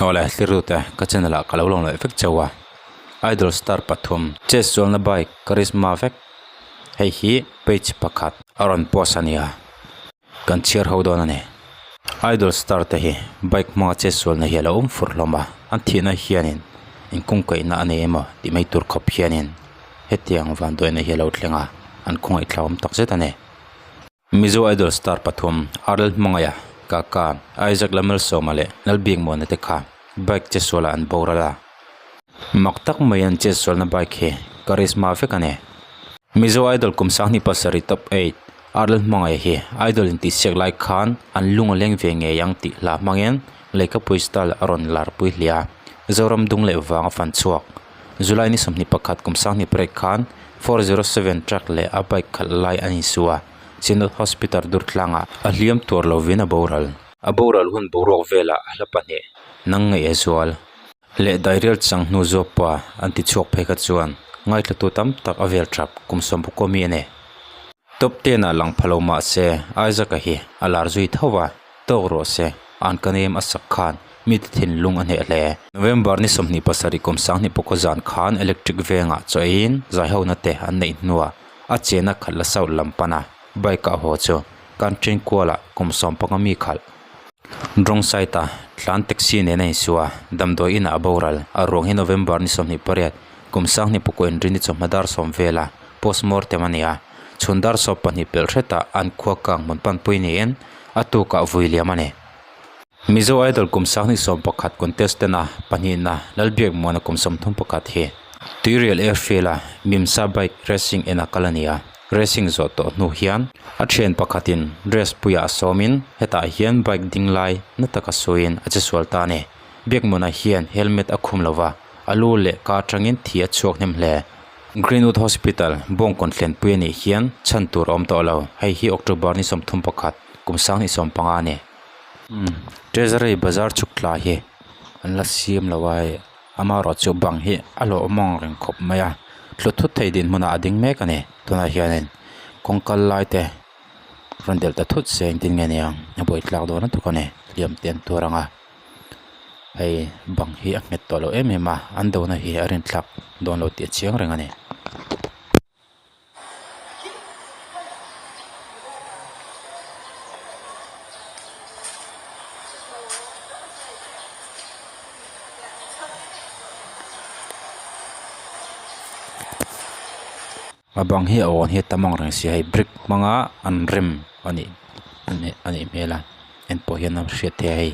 Awle thlir tute ka channel ah ka lo lang leh vek chauh a idol star pathum chess chuanna bike karizma vek hei hi page pakhat a rawn post a nia kan chhiar ho dawn a ni idol star te hi bike hmanga chess sualna hi a lo awm fur hlawm a an thihna hianin inkungkaihna a nei emaw tih mai tur khawp hianin hetiang vanduaina hi a lo thleng a an khawngaih thlauhawm tak zet a ni. Mizo Idol star pathum Arnold Hmangaiha, Kaka, Isaac Lalmalsawma leh Lalbiakmuana te kha bike chetsualah an boral a. Mak tak mai an chetsualna bike hi Karizma vek a ni. Mizo Idol kum 2007 Top 8 Arnold Hmangaiha hi Idol intihsiak lai khan an lung a leng ve ngei ang tih hla hmangin Leikapui style a rawn larpui hle a, Zoram dung leh vang a fan chhuak. July ni 21 kum 2008 khan 407 truck leh a bike khalh lai an insu a, Synod Hospital Durtlangah a hliam tuar lovin a boral. A boral hun boruak velah a hla pahnih nang ngaih a zual. Leh dairial chang hnu zawk pa an ti chhuak phei kha chuan ngaithlatu tam tak a vel thap kum 19 mi a ni. Top ten ah lang pha lo mah se Isaac-a hi a lar zui tho a, tawk rawh se an ka nem a sak khan mite thinlung a hneh hle. November ni 27 kum 20 pawh zan khan electric vengah chaw eiin zaihona te an neih hnuah a chena khalh la south lam pana bike ah haw chu kan train kualah kum 15 mi khalh rawng side a tlan taxi nen a insuh a, damdawi inah a boral. A ruang hi November ni 28 kum 20 pawh inrin ni chawhma dar sawm vela postmortem a ni a, chhun dar 12 pelh hretah an khua kang hmun panpui niin a tukah vui liam a ni. Mizo Idol kum 2011 contestant a pahnihna Lalbiakmuana kum 31 hi Tuirial Airfield a Mimsa Bike Racing en a kal a ni a, racing zawh tawh hnu hian a thian pakhatin race puiah a sawmin hetah hian bike ding lai na taka suiin a che sual ta a ni. Biakmuana hian helmet a khum lova, a lu leh ka atangin thi a chhuak hnem hle. Greenwood Hospital bawngkawn thlenpui a nih hian chhan tur a awm tawh lo, hei hi October ni 31 kum 2015 a ni. Treasury bazar chhuk tla hi an la siam lo a hei amaherawh chu bang hi a hlawh mawng reng khawp mai a thlu thut thei dinhmunah a ding mek a ni tunah hianin kawng kal lai te rawn delh ta thut se engtin nge niang a buai tlak dawn lutuk a ni hliam te an tuar ang a hei bang hi a nghet tawh lo em em a an do na hi a rinthlak dawn lo tih a chiang reng a ni. A bang hi a awn hi a tam ang reng si a hei brick hmanga an rem a nih a nih hmel a en pawh hian a hriat theih a hei.